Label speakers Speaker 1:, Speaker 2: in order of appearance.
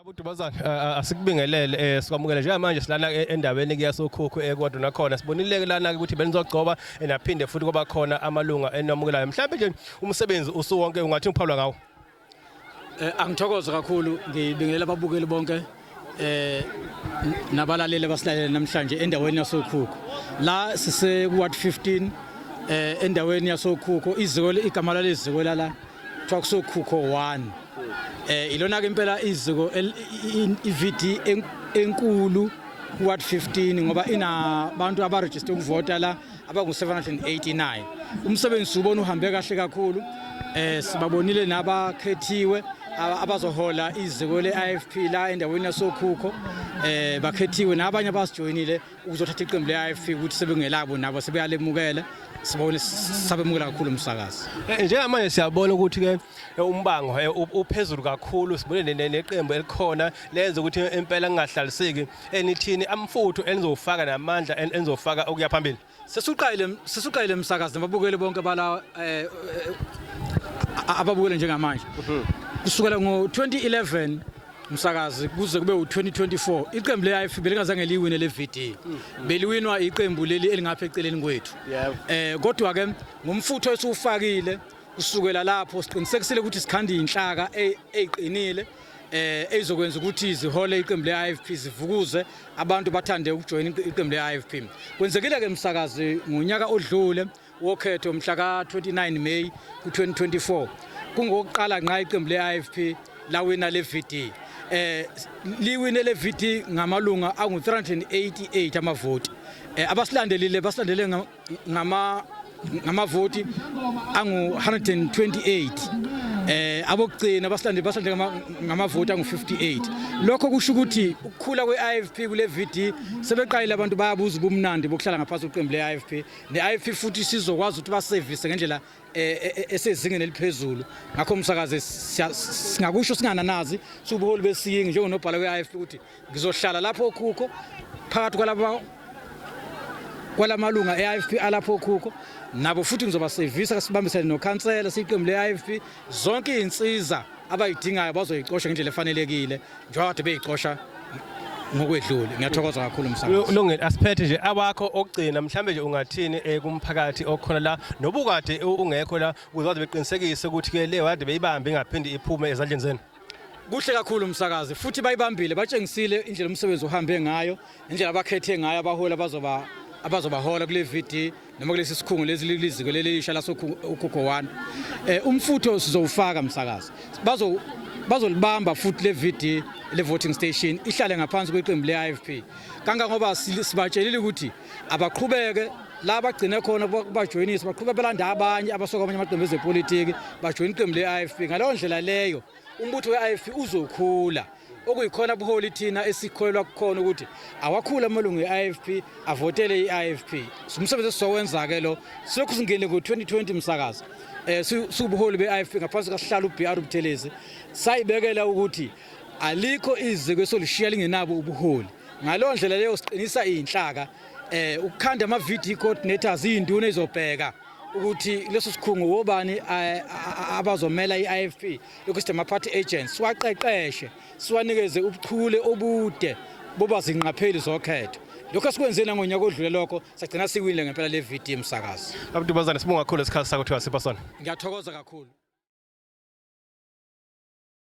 Speaker 1: Abudubazana asikubingelele sikwamukele njengamanje silana endaweni kuyasokhukhu eKwaduna nakhona sibonile ke lana ukuthi benizogcoba naphinde futhi kwaba khona amalunga enamukelayo mhlawumbe nje umsebenzi usuwonke ungathi uphawula ngawo.
Speaker 2: Angithokoze kakhulu, ngibingelela ababukeli bonke nabalaleli abasilalela namhlanje endaweni yasokhukhu. La sise ku ward 15 endaweni yasokhukhu, iziko, igama laleziko lala kuthiwa kusokhukho 1. Ilona ke impela iziko i-VD enkulu ku ward 15 ngoba inabantu abaregister ukuvota la abangu 789. Umsebenzi ubona uhambe kahle kakhulu. Sibabonile nabakhethiwe abazohola iziko le-IFP la endaweni yasokhukho. Bakhethiwe nabanye abasijoyinile ukuzothatha iqembu le-IFP ukuthi sebengelabo nabo sebeyalemukela. Sibone sabemukela kakhulu umsakazi.
Speaker 1: Njengamanje siyabona ukuthi ke umbango uphezulu kakhulu, sibone neqembu elikhona lenza ukuthi impela kungahlaliseki. Enithini amfutho enizofaka namandla enizofaka okuya phambili?
Speaker 2: Sesuqayile umsakazi nababukeli bonke bala ababukele njengamanje. Kusukela ngo-2011 umsakazi kuze kube u-2024 iqembu le-IFP belingazange liwine le VD, beliwinwa iqembu leli elingapha eceleni kwethu. Kodwa ke ngomfutho esiwufakile kusukela lapho siqinisekisile ukuthi sikhanda inhlaka eziqinile ezokwenza ukuthi zihole iqembu le-IFP, zivukuze abantu bathande ukujoyina iqembu le-IFP. Kwenzekile ke umsakazi ngonyaka odlule wokhetho mhla ka-29 May ku-2024, kungokuqala nqa iqembu le-IFP lawina le VD. Liwine le VD ngamalunga angu-388 amavoti. Abasilandelile basilandele ngamavoti angu-128, abokugcina basilandele ngamavoti angu-58. Lokho kusho ukuthi ukukhula kwe-IFP kule VD, sebeqalile abantu bayabuza ubumnandi bokuhlala ngaphansi kweqembu le-IFP. Ne-IFP futhi sizokwazi ukuthi basevise ngendlela esezingeni eliphezulu. Ngakho umsakazi singakusho singananazi siwubuholi besiyingi njengonobhala we-IFP ukuthi ngizohlala lapho okhukho phakathi kwalaba kwalamalunga e-IFP alapho okhukho nabo, futhi ngizobasevisa sibambisane nokhansela siyiqembu le-IFP. Zonke iy'nsiza abayidingayo bazoyicosha ngendlela efanelekile njengoba kade beyicosha ngokwedlule. Ngiyathokoza kakhulu umsakazi.
Speaker 1: Lungile, asiphethe nje awakho okugcina, mhlambe nje ungathini kumphakathi okhona la nobukade ungekho la ukuze baze beqinisekise ukuthi ke le wadi beyibambe ingaphindi iphume ezandleni zenu?
Speaker 2: Kuhle kakhulu umsakazi, futhi bayibambile, batshengisile indlela umsebenzi uhambe ngayo, indlela abakhethe ngayo abaholi abazobahola kule VD noma kulesi sikhungo lezi liziko leli lisha lasokhukho 1. Umfutho sizowufaka umsakazi, bazolibamba futhi le VD, le voting station ihlale ngaphansi kweqembu le-IFP kangangoba sibatshelile ukuthi abaqhubeke la bagcine khona bajoyinise, baqhubeke belanda abanye abasuka kwamanye amaqembu ezepolitiki bajoyine iqembu le-IFP. Ngaleyo ndlela leyo umbutho we-IFP uzokhula, okuyikhona buholi thina esikholelwa kukhona ukuthi awakhule amalungu e-IFP avotele i-IFP. Umsebenzi esizowenza-ke lo silokhu singene ngo-2020 msakazi, siwubuholi be-IFP ngaphansi kasihlalo u-BR Buthelezi, sayibekela ukuthi alikho iziko esolishiya lingenabo ubuholi. Ngaleyo ndlela leyo siqinisa iy'nhlaka, ukukhanda ama-VD coordinators, iy'nduna ezobheka ukuthi leso sikhungo wobani abazomela i-IFP, lokhu sithi ama-party agents, siwaqeqeshe siwanikeze ubuchule obude boba zinqapheli zokhetho. Lokho esikwenze nangonyaka odlule, lokho sagcina siwinile ngempela le VD emsakazi.
Speaker 1: Abantubazane, sibonga kakhulu isikhathi sakho thiwa sipha sona.
Speaker 2: Ngiyathokoza kakhulu.